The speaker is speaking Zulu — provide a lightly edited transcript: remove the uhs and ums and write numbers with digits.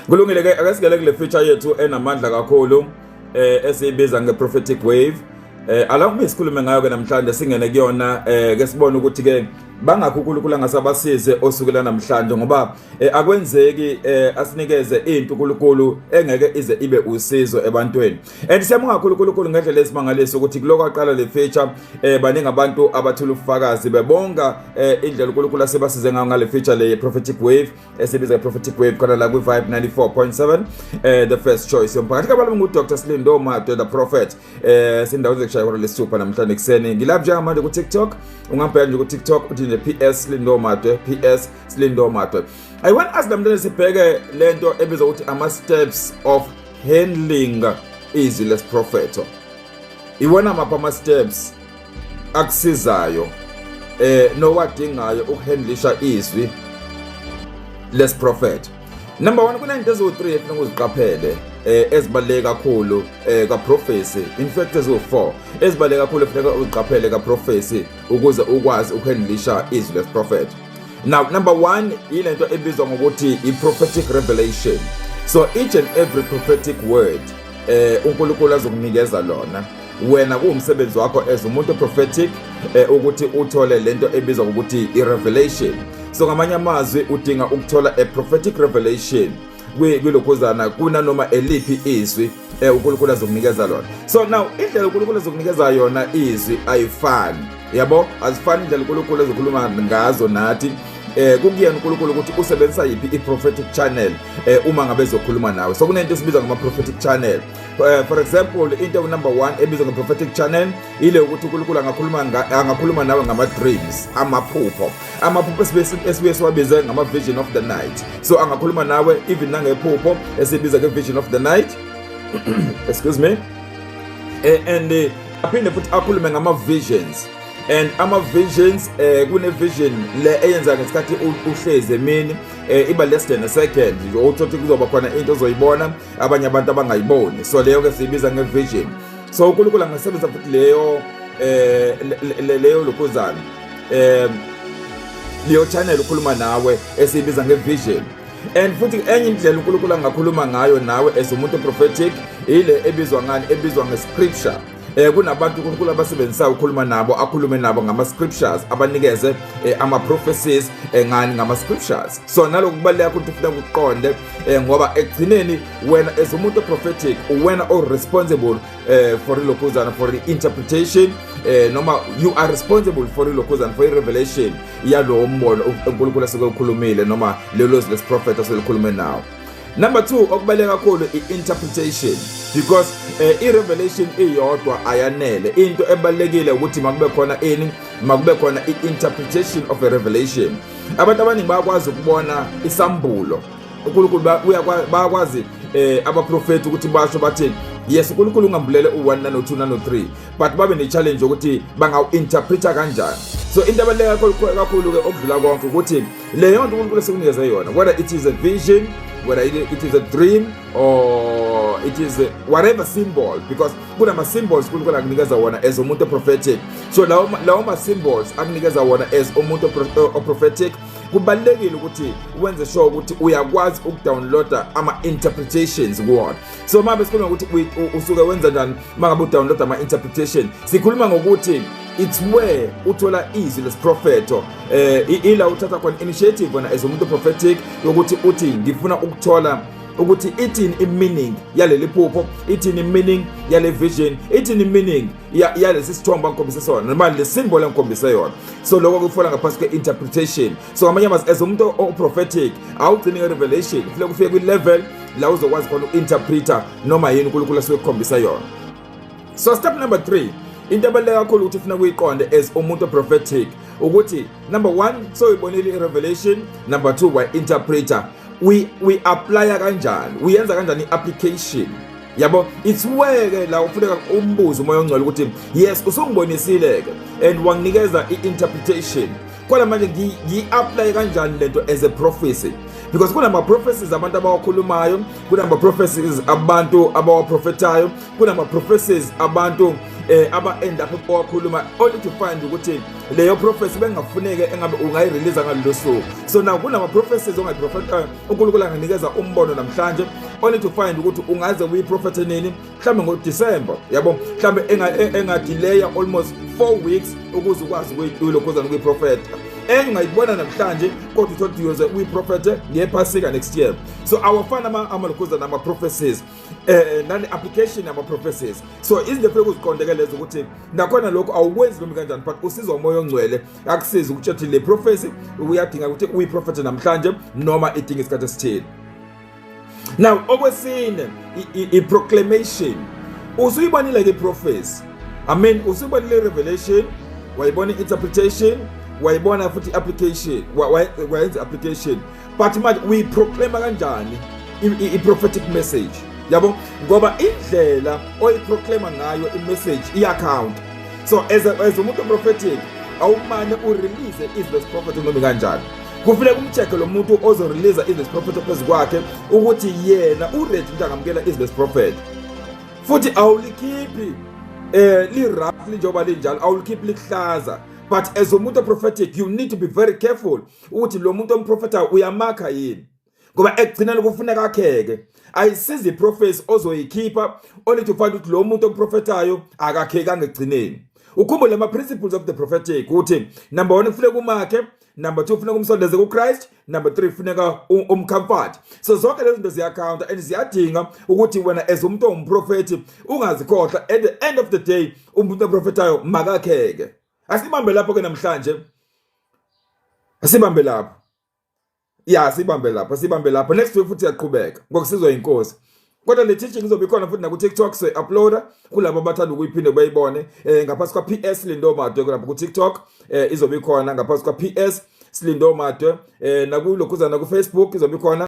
Kulungile ke, ake singene kule feature yethu enamandla kakhulu esiyibiza nge-prophetic wave. Allow me sikhulume ngayo ke namhlanje, singene kuyona ke sibone ukuthi ke bangakho uNkulunkulu angasabasize osukela namhlanje, ngoba akwenzeki asinikeze into uNkulunkulu engeke ize ibe usizo ebantwini. And siyabonga kakhulu uNkulunkulu ngendlela esimangaliso ukuthi kuloko aqala le feature, baningi abantu abathula ubufakazi bebonga indlela uNkulunkulu asebasize ngayo ngale feature le prophetic wave, esibiza prophetic wave khona la kwi-Vibe 94.7, the first choice yomphakathi. Kabala ngu Dr Slindo Madwe, the prophet. Sindawo zekushaya ihora lesithupha namhlanje ekuseni. Ngilapha njengamanje ku TikTok, ungambheka nje ku TikTok uthi nje PS Slindo Madwe, PS Slindo Madwe. I want us namhlanje sibheke lento ebizwa ukuthi ama steps of handling izwi lesiprofetho. Iwona mapha ama steps akusizayo nowadingayo ukuhandlisha izwi lesiprofetho? Number 1, kunento eziwu3 efuna ukuziqaphele ezibaluleke kakhulu ka prophecy, in fact eziwu4 ezibaluleke kakhulu efuneka uziqaphele ka prophecy ukuze ukwazi ukuhandlisha izwi lesiprofetho. Now, number 1, ilento ebizwa ngokuthi i-prophetic revelation. So each and every prophetic word uNkulunkulu azokunikeza lona wena, kuwumsebenzi wakho as umuntu prophetic ukuthi uthole lento ebizwa ngokuthi i-revelation. So ngamanye amazwi, udinga ukuthola a prophetic revelation kwilokhuzana kunanoma eliphi izwi uNkulunkulu azokunikeza lona. So now, indlela uNkulunkulu azokunikeza yona izwi ayifani, yabo, azifani indlela uNkulunkulu ezokhuluma ngazo nathi. Kukuyena uNkulunkulu ukuthi usebenzisa yiphi i-prophetic channel uma ngabe ezokhuluma nawe. So kunento esibiza ngama prophetic channel. For example, into number 1 ebizwa nge-prophetic channel ile ukuthi uNkulunkulu angakhuluma nawe ngama dreams, amaphupho, amaphupho esibuye siwabize ngama vision of the night. So angakhuluma nawe even nangephupho esibiza nge-vision of the night, excuse me, and aphinde futhi akhulume ngama visions. And ama visions, kune vision le eyenza ngesikhathi uhlezi emini, iba less than a second, uthothi kuzoba khona into ozoyibona abanye abantu abangayiboni. So leyo ke siyibiza nge-vision. So uNkulunkulu angasebenzisa futhi leyo leyo lokhuzana, leyo channel ukhuluma nawe esiyibiza nge-vision. And futhi enye indlela uNkulunkulu angakhuluma ngayo nawe as umuntu prophetic ile ebizwa ngani? Ebizwa nge-scripture. Kunabantu uNkulunkulu abasebenzisayo ukukhuluma nabo, akhulume nabo ngama scriptures, abanikeze ama prophecies ngani? Ngama scriptures. So naloku kubaluleka ukuthi ufuna ukuqonde, ngoba ekugcineni wena as umuntu prophetic, wena o responsible for ilokhuzana, for the interpretation, noma you are responsible for ilokhuzana, for i-revelation yalowo mbono uNkulunkulu asuke ukhulumile noma lelo zwi lesiprofetho aselikhulume nawo. Number 2 okubaluleke kakhulu, i-interpretation, because i-revelation iyodwa ayanele. Into ebalulekile ukuthi makube khona ini? Makube khona i-interpretation of a revelation. Abantu abaningi bayakwazi ukubona isambulo uNkulunkulu, bayakwazi abaprofeti ukuthi basho bathi, "Yes, uNkulunkulu ungambulele u1 nano2 nano3," but babe ne-challenge yokuthi bangawu-interpreta kanjani. So into ebaluleke kakhulu kakhulu ke okudlula konke ukuthi leyo nto uNkulunkulu esekunikeze yona, whether it is a vision, whether it is a dream or it is a whatever symbol, because kunama symbols uNkulunkulu akunikeza wona as umuntu prophetic. So lawo ma symbols akunikeza wona as umuntu prophetic, kubalulekile ukuthi wenze sure ukuthi uyakwazi ukudownloada ama interpretations kuwona. So mabe sikhuluma ukuthi usuke wenza njani mangabe udownload ama interpretation, sikhuluma ngokuthi it's where uthola izwi lesiprofetho, ila uthatha khona initiative wena as umuntu prophetic yokuthi uthi, "Ngifuna ukuthola ukuthi ithini i-meaning yaleli phupho, ithini i-meaning yale vision, ithini i-meaning yalesi sithombe angikhombise sona noma le symbol angikhombise yona." So lokho kufona ngaphansi kwe-interpretation. So ngamanye amazwi, as umuntu o-prophetic, awugcini nge-revelation, kufuneka ufike kwi-level la uzokwazi khona uku-interpreta noma yini uNkulunkulu asuke kukhombisa yona. So step number 3, into ebaluleke kakhulu ukuthi ufuna kuyiqonde as umuntu prophetic ukuthi number 1, so uyibonile i-revelation, number 2, wa-interpreta, we apply kanjani, uyenza kanjani i-application, yabo? It's where ke la ufuneka umbuzo uMoya oNgcwele ukuthi, "Yes, usungibonisile ke and wanginikeza i-interpretation, kodwa manje ngiyi-apply kanjani lento as a prophecy?" Because kunama prophecies abantu abawakhulumayo, kunama prophecies abantu abawaprofetayo, kunama prophecies abantu aba end up owakhuluma, only to find ukuthi leyo prophecy bengafuneke engabe ungayirelease ngalolo suku. So now kunama prophecies ongayiprofetha, uNkulunkulu anganikeza umbono namhlanje, only to find ukuthi ungaze uyiprofethe nini, mhlawumbe ngoDecember, yabo, mhlawumbe engadelaya almost 4 weeks ukuze ukwazi ukuyilokhuzana ukuyiprofetha. Enye ungayibona namhlanje, kodwa uthole ukuthi uyoze uyiprofethe ngephasika next year. So awafani amalokhuzana ama-prophecies nane application yama prophecies. So izinto efike uziqondeke lezo, ukuthi nakhona lokho awukwenzi noma kanjani, but usizwa uMoya oNgcwele akusiza ukuthi le prophecy uyadinga ukuthi uyiprofethe namhlanje noma idinga isikhathi esithile. Now okwesine, i-proclamation. Usuyibonile ke prophecy, I mean, usuyibonile revelation, wayibona interpretation, wayibona futhi application, wayenza application, but manje uyiproclaima kanjani i-prophetic message, yabo? Ngoba indlela oyiproclaima ngayo i-message iyacount. So as umuntu prophetic, awumane urelease izwi lesiprofetho noma kanjani. Kufuneka umcheck lo muntu ozorelease izwi lesiprofetho phezu kwakhe ukuthi yena uready ukuthi angamukela izwi lesiprofetho. Futhi awulikhiphi li roughly njengoba linjalo, awulikhiphi likuhlaza, but as umuntu prophetic you need to be very careful ukuthi lo muntu omprofethayo uyamakha yini, ngoba ekugcineni kufuneka akheke. Ayisizi iprophecy ozoyikhipha only to find ukuthi lo muntu omprofethayo akakhekanga ekugcineni. Ukhumbule ama principles of the prophetic, ukuthi number 1, kufuneka umakhe; number 2, kufuneka umsondeze kuChrist; number 3, kufuneka umcomfort. So zonke lezi zinto ziyacounta and ziyadinga ukuthi wena as umuntu ongumprofethi ungazikhohlwa. At the end of the day, umuntu oprofethayo makakheke. Asibambe lapho ke namhlanje, asibambe lapho. Ya, sibambe lapho, sibambe lapho. Next week futhi siyaqhubeka ngokusizwa inkosi. Kodwa le teaching izobe ikhona futhi naku TikTok, so uploada kulabo abathanda ukuyiphinde bayibone ngaphansi kwa PS Lindo Madwe lapho ku TikTok. Izobe ikhona ngaphansi kwa PS Silindo Madwe, nakulokhuzana ku Facebook izobe ikhona.